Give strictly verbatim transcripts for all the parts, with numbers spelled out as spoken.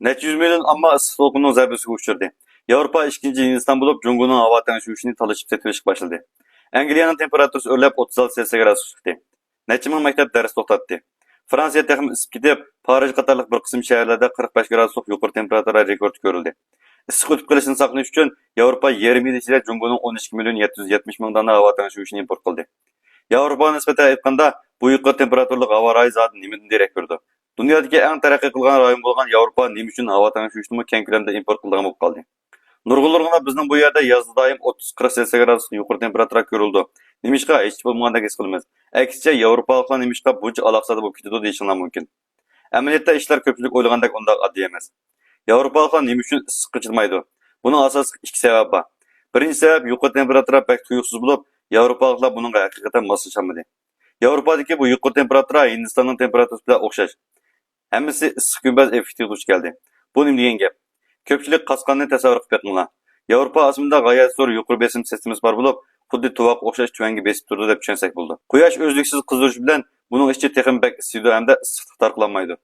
نەچچە يۈز مىليون ئامما ئىسسىق دولقۇننىڭ زەربىسىگە ئۇچرىدى. ياۋروپا ئىككىنچى ھىندىستان بولۇپ، جۇڭگونىڭ ھاۋا تەڭشىۋىشىنى تالىشىپ سېتىۋېلىشقا باشلىدى. ئەنگلىيەنىڭ تېمپېراتۇرىسى ئۆرلەپ، ئوتتۇز ئالتە سېلسىيە گرادۇسقا چىقتى. نەچچە مىڭ مەكتەپ دەرس توختاتتى. فرانسىيە تېخىمۇ ئىسسىپ كېتىپ، پارىژ قاتارلىق بىر قىسىم شەھەرلەردە قىرىق بەش گرادۇسلۇق يۇقىرى تېمپېراتۇرا رېكورتى كۆرۈلدى. ئىسسىق ئۆتۈپ قېلىشتىن ساقلىنىش ئۈچۈن ياۋروپا يېرىم يىل ئىچىدە جۇڭگونىڭ ئون ئىككى مىليون يەتتە يۈز يەتمىش مىڭ دانە ھاۋا تەڭشىۋىشىنى ئىمپورت قىلدى. ياۋروپاغا نىسبەتەن ئېيتقاندا، بۇ يۇقىرى تېمپېراتۇرىلىق ھاۋا رايى زادى نېمىدىن دېرەك بېرىدۇ؟ دۇنيادىكى ئەڭ تەرەققىي قىلغان رايون بولغان ياۋروپا نېمە ئۈچۈن ھاۋا تەڭشىۋىشنىمۇ كەڭ كۆلەمدە ئىمپورت قىلىدىغان بولۇپ قالدى؟ نۇرغۇنلىرىڭلار بىزنىڭ بۇ يەردە يازدا دائىم ئوتتۇز قىرىق سېلسىيە گرادۇسلۇق يۇقىرى تېمپېراتۇرا كۆرۈلىدۇ، نېمىشقا ھېچ بولمىغاندەك ھېس قىلىمىز؟ ئەكسىچە، ياۋروپالىقلار نېمىشقا بۇنچە ئالاقزادە بولۇپ كېتىدۇ دېيىشىڭلار مۇمكىن. ئەمەلىيەتتە ئىشلار كۆپچىلىك ئويلىغاندەك ئۇنداق ئاددىي ئەمەس. ياۋروپالىقلار نېمە ئۈچۈن ئىسسىققا چىدىمايدۇ؟ بۇنىڭ ئاساسلىق ئىككى سەۋەبى بار. بىرىنچى سەۋەب، يۇقىرى تېمپېراتۇرا بەك تۇيۇقسىز بولۇپ، ياۋروپالىقلار بۇنىڭغا ھەقىقەتەن ماسلىشالمىدى. ياۋروپادىكى بۇ يۇقىرى تېمپېراتۇرا ھىندىستاننىڭ تېمپېراتۇرىسى بىلەن ئوخشاش. ھەممىسى ئىسسىق گۈمبەز ئېففېكتىگە دۇچ كەلدى. بۇ نېمە دېگەن گەپ؟ كۆپچىلىك قاسقاننى تەسەۋۋۇر قىلىپ بېقىڭلار. ياۋروپا ئاسمىنىدا غايەت زور يۇقىرى بېسىم سىستېمىسى بار بولۇپ، خۇددى تۇۋاققا ئوخشاش تۆۋەنگە بېسىپ تۇرىدۇ دەپ چۈشەنسەك بولىدۇ. قۇياش ئۈزلۈكسىز قىزىرىشى بىلەن بۇنىڭ ئىچى تېخىمۇ بەك ئىسسىيدۇ ھەمدە ئىسسىقلىق تارقىلالمايدۇ.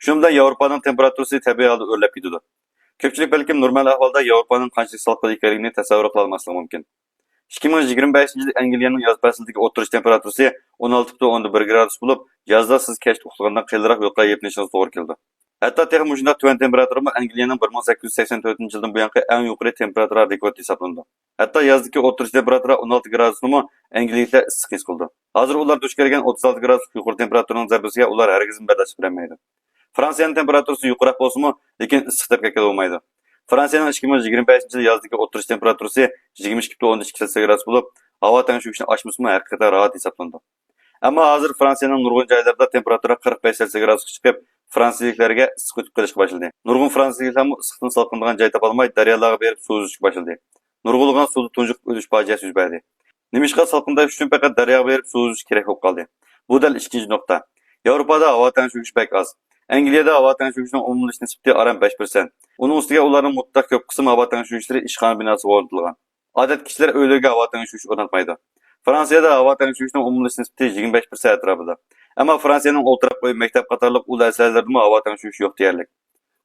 شۇنىڭ بىلەن ياۋروپانىڭ تېمپېراتۇرىسى تەبىئىي ھالدا ئۆرلەپ كېتىدۇ. كۆپچىلىك بەلكىم نورمال ئەھۋالدا ياۋروپانىڭ قانچىلىك سالقىن ئىكەنلىكىنى تەسەۋۋۇر قىلالماسلىقى مۇمكىن. ئىككى مىڭ يىگىرمە بەشىنچى يىل ئەنگلىيەنىڭ ياز پەسلىدىكى ئوتتۇرىچە تېمپېراتۇرىسى ئون ئالتە پۈتۈن ئوندىن بىر گرادۇس بولۇپ، يازدا سىز كەچتە ئۇخلىغاندا قېلىنراق يوقا يېپىنىشىڭىز توغرا كېلىدۇ. ھەتتا تېخىمۇ شۇنداق تۆۋەن تېمپېراتۇرىمۇ ئەنگلىيەنىڭ بىر مىڭ سەككىز يۈز سەكسەن تۆتىنچى يىلدىن بۇيانقى ئەڭ يۇقىرى تېمپېراتۇرا رېكورتى ھېسابلىنىدۇ. ھەتتا يازدىكى ئوتتۇرىچە تېمپېراتۇرا ئون ئالتە گرادۇسنىمۇ ئەنگلىيەلىكلەر ئىسسىق ھېس قىلىدۇ. ھازىر ئۇلار دۇچ كەلگەن ئوتتۇز ئالتە گرادۇسلۇق يۇقىرى تېمپېراتۇرىنىڭ زەربىسىگە ئۇلار ھەرگىزمۇ بەرداشلىق بېرەلمەيدۇ. فرانسىيەنىڭ تېمپېراتۇرىسى يۇقىرىراق بولسىمۇ، لېكىن ئىسسىق دەپ گەپكە بولمايدۇ. فرانسىيەنىڭ ئىككى مىڭ يىگىرمە بەشىنچى يىل يازدىكى ئوتتۇرىچە تېمپېراتۇرىسى يىگىرمە ئىككى پۈتۈن ئوندىن ئىككى سېلسىيە گرادۇس بولۇپ، ھاۋا تەڭشىۋىشىنى ئاشمىسىمۇ ھەقىقەتەن راھەت ھېسابلىنىدۇ. ئەمما ھازىر فرانسىيەنىڭ نۇرغۇن جايلىرىدا تېمپېراتۇرا قىرىق بەش سېلسىيە گرادۇسقا چىقىپ، فرانسىيىلىكلەرگە ئىسسىق ئۆتۈپ قېلىشقا باشلىدى. نۇرغۇن فرانسىيىلىكلەرمۇ ئىسسىقتىن سالقىنىدىغان جاي تاپالماي، دەريالارغا بېرىپ سۇ ئۈزۈشكە باشلىدى. نۇرغۇنلىغان سۇدا تۇنجۇقۇپ ئۆلۈش پاجىئەسى يۈز بەردى. نېمىشقا سالقىنداش ئۈچۈن پەقەت دەرياغا بېرىپ سۇ ئۈزۈش كېرەك بولۇپ قالدى؟ بۇ دەل ئىككىنچى نۇقتا. ياۋروپادا ھاۋا تەڭشىۋىش بەك ئاز. ئەنگلىيەدە ھاۋا تەڭشىۋىشنىڭ ئومۇملىشىش نىسبىتى ئاران بەش پىرسەنت. ئۇنىڭ ئۈستىگە ئۇلارنىڭ مۇتلەق كۆپ قىسمى ھاۋا تەڭشىۋىشلىرى ئىشخانا بىناسىغا ئورنىتىلغان. ئادەتتە كىشىلەر ئۆيلىرىگە ھاۋا تەڭشىۋىش ئورناتمايدۇ. فرانسىيەدە ھاۋا تەڭشىۋىشنىڭ ئومۇملىشىش نىسبىتى يىگىرمە بەش پىرسەنت ئەتراپىدا. ئەمما فرانسىيەنىڭ ئولتۇراق ئۆي، مەكتەپ قاتارلىق ئۇل ئەسلىھەلىرىدىمۇ ھاۋا تەڭشىۋىش يوق دېيەرلىك.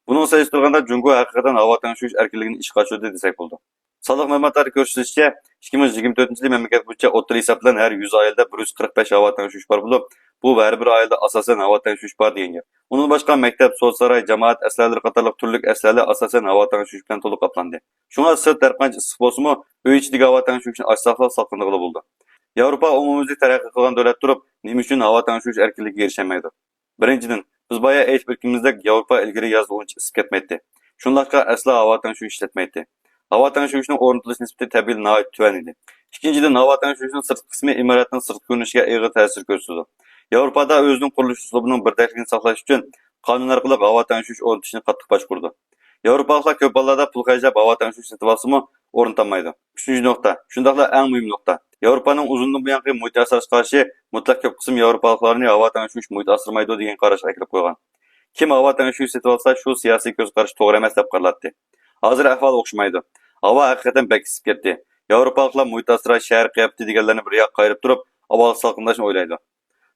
بۇنىڭغا سېلىشتۇرغاندا، جۇڭگو ھەقىقەتەن ھاۋا تەڭشىۋىش ئەركىنلىكىنى ئىشقا ئاشۇردى دېسەك بولىدۇ. سانلىق مەلۇماتلاردا كۆرسىتىلىشىچە، ئىككى مىڭ يىگىرمە تۆتىنچى يىلى مەملىكەت بويىچە ئوتتۇرا ھېساب بىلەن ھەر يۈز ئائىلىدە بىر يۈز قىرىق بەش ھاۋا تەڭشىۋىش بار بولۇپ، بۇ ھەر بىر ئائىلىدە ئاساسەن ھاۋا تەڭشىۋىش بار دېگەن گەپ. ئۇنىڭدىن باشقا، مەكتەپ، سودا ساراي، جامائەت ئەسلىھەلىرى قاتارلىق تۈرلۈك ئەسلىھەلەر ئاساسەن ھاۋا تەڭشىۋىش بىلەن تولۇق قاپلاندى. شۇڭا سىرت ھەرقانچە ئىسسىق بولسىمۇ، ئۆي ئىچىدىكى ھاۋا تەڭشىۋىشنى ئاچساقلا سالقىندىغىلى بولىدۇ. ياۋروپا ئومۇميۈزلۈك تەرەققىي قىلغان دۆلەت تۇرۇپ، نېمە ئۈچۈن ھاۋا تەڭشىۋىش ئەركىنلىكىگە ئېرىشەلمەيدۇ؟ بىرىنچىدىن، بىز بايا ئېيتىپ ئۆتكىنىمىزدەك، ياۋروپا ئىلگىرى يازدا ئۇنچە ئىسسىپ كەتمەيتتى. شۇنداقلا ئەسلا ھاۋا تەڭشىۋىش ئىشلەتمەيتتى. ھاۋا تەڭشىۋىشنىڭ ئورنىتىلىش نىسبىتى تەبىئىي ناھايىتى تۆۋەن ئىدى. ئىككىنچىدىن، ھاۋا تەڭشىۋىشنىڭ سىرتقى قىسمى ئىمارەتنىڭ سىرتقى كۆرۈنۈشىگە ئېغىر تەسىر كۆرسىتىدۇ. ياۋروپادا ئۆزىنىڭ قۇرۇلۇش ئۇسلۇبىنىڭ بىردەكلىكىنى ساقلاش ئۈچۈن، قانۇن ئارقىلىق ھاۋا تەڭشىۋىش ئورنىتىشنى قاتتىق باشقۇرىدۇ. ياۋروپالىقلار كۆپ ھاللاردا پۇل خەجلەپ ھاۋا تەڭشىۋىش سېتىۋالسىمۇ، ئورنىتالمايدۇ. ئۈچىنچى نۇقتا، شۇنداقلا ئەڭ مۇھىم نۇقتا، ياۋروپانىڭ ئۇزۇندىن بۇيانقى مۇھىت ئاسراشقا قارشى مۇتلەق كۆپ قىسىم ياۋروپالىقلارنى ھاۋا تەڭشىۋىش مۇھىت ئاسرىمايدۇ دېگەن قاراشقا ئەكېلىپ قويغان. كىم ھاۋا تەڭشىۋىش سېتىۋالسا، شۇ سىياسىي كۆز قاراش توغرا ئەمەس دەپ قارىلاتتى. ھازىر ئەھۋال ئوخشىمايدۇ. ھاۋا ھەقىقەتەن بەك ئىسسىپ كەتتى. ياۋروپالىقلار مۇھىت ئاسراش، شەھەر قىياپىتى دېگەنلەرنى بىر ياققا قايرىپ تۇرۇپ، ئاۋۋال سالقىنداشنى ئويلايدۇ.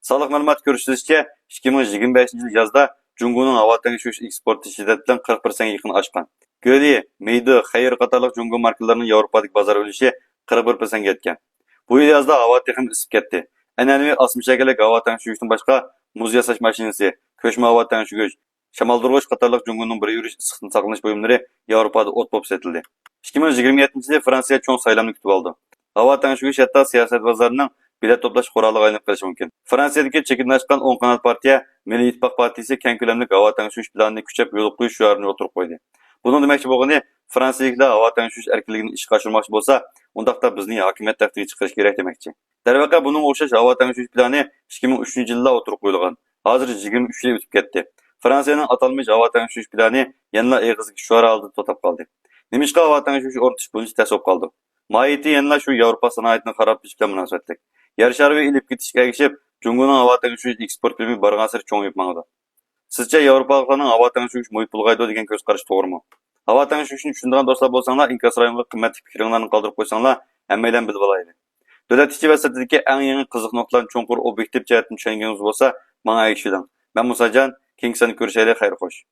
سانلىق مەلۇمات كۆرسىتىشىچە، ئىككى مىڭ يىگىرمە بەشىنچى يىل يازدا جۇڭگونىڭ ھاۋا تەڭشىۋىش ئېكسپورتى شىددەت بىلەن قىرىق پىرسەنتكە يېقىن ئاشقان. گۆلى، مېيدې، خەير قاتارلىق جۇڭگو ماركىلىرىنىڭ ياۋروپادىكى بازار ئۈلۈشى قىرىق بىر پىرسەنتكە يەتكەن. بۇ يىل يازدا ھاۋا تېخىمۇ ئىسسىپ كەتتى. ئەنئەنىۋى ئاسما شەكىللىك ھاۋا تەڭشىۋىشتىن باشقا، مۇز ياساش ماشىنىسى، كۆچمە ھاۋا تەڭشىگۈچ، شامالدۇرغۇچ قاتارلىق جۇڭگونىڭ بىر يۈرۈش ئىسسىقتىن ساقلىنىش بۇيۇملىرى ياۋروپادا ئوت بولۇپ سېتىلدى. ئىككى مىڭ يىگىرمە يەتتىنچى يىلى فرانسىيە چوڭ سايلامنى كۈتۈۋالىدۇ. ھاۋا تەڭشىگۈچ ھەتتا سىياسەت بازىرىنىڭ بېلەت توپلاش قورالىغا ئايلىنىپ قېلىشى مۇمكىن. فرانسىيەدىكى چېكىدىن ئاشقان ئوڭ قانات پارتىيە مىللىي ئىتتىپاق پارتىيىسى كەڭ كۆلەملىك ھاۋا تەڭشىگۈچ پىلانىنى كۈچەپ يولغا قويۇش شوئارىنى ئوتتۇرىغا قويدى. بۇنىڭ دېمەكچى بولغىنى، فرانسىيىلىكلەر ھاۋا تەڭشىگۈچ ئەركىنلىكىنى ئىشقا ئاشۇرماقچى بولسا، ئۇنداقتا بىزنى ھاكىمىيەت تەختىگە چىقىرىش كېرەك دېمەكچى. دەرۋەقە، بۇنىڭغا ئوخشاش ھاۋا تەڭشىگۈچ پىلانى ئىككى مىڭ ئۈچىنچى يىللا ئوتتۇرىغا قويۇلغان. ھازىر يىگىرمە ئۈچ يىل ئۆتۈپ كەتتى. فرانسىيەنىڭ ئاتالمىش ھاۋا تەڭشىگۈچ پىلانى يەنىلا ئېغىزدىكى شوئار ھالىتىدە توختاپ قالدى. نېمىشقا ھاۋا تەڭشىگۈچ ئورنىتىش بۇنچە تەس بولۇپ قالدى؟ ماھىيىتى يەنىلا شۇ ياۋروپا سانائىتىنىڭ خارابلىشىشى بىلەن مۇناسىۋەتلىك. يەر شارى ئېلىپ كېتىشكە ئەگىشىپ، جۇڭگونىڭ ھاۋا تەڭشىگۈچ ئېكسپورت كۆلىمى بارغانسېرى چوڭىيىپ ماڭىدۇ. سىزچە ياۋروپالىقلارنىڭ ھاۋا تەڭشىگۈچ مۇھىت بۇلغايدۇ دېگەن كۆز قارىشى توغرىمۇ؟ ھاۋا تەڭشىگۈچنى چۈشىنىدىغان دوستلار بولساڭلار، ئىنكاس رايىمغا قىممەتلىك پىكرىڭلارنى قالدۇرۇپ قويساڭلار، ھەممەيلەن بىلىۋالايلى. دۆلەت ئىچى ۋە سىرتىدىكى ئەڭ يېڭى قىزىق نۇقتىلارنى چوڭقۇر ئوبيېكتىپ جەھەتتىن چۈشەنگىنىڭىز بولسا، ماڭا ئەگىشىۋېلىڭ. مەن مۇساجان، كېيىنكى ساندا كۆرۈشەيلى، خەير خوش.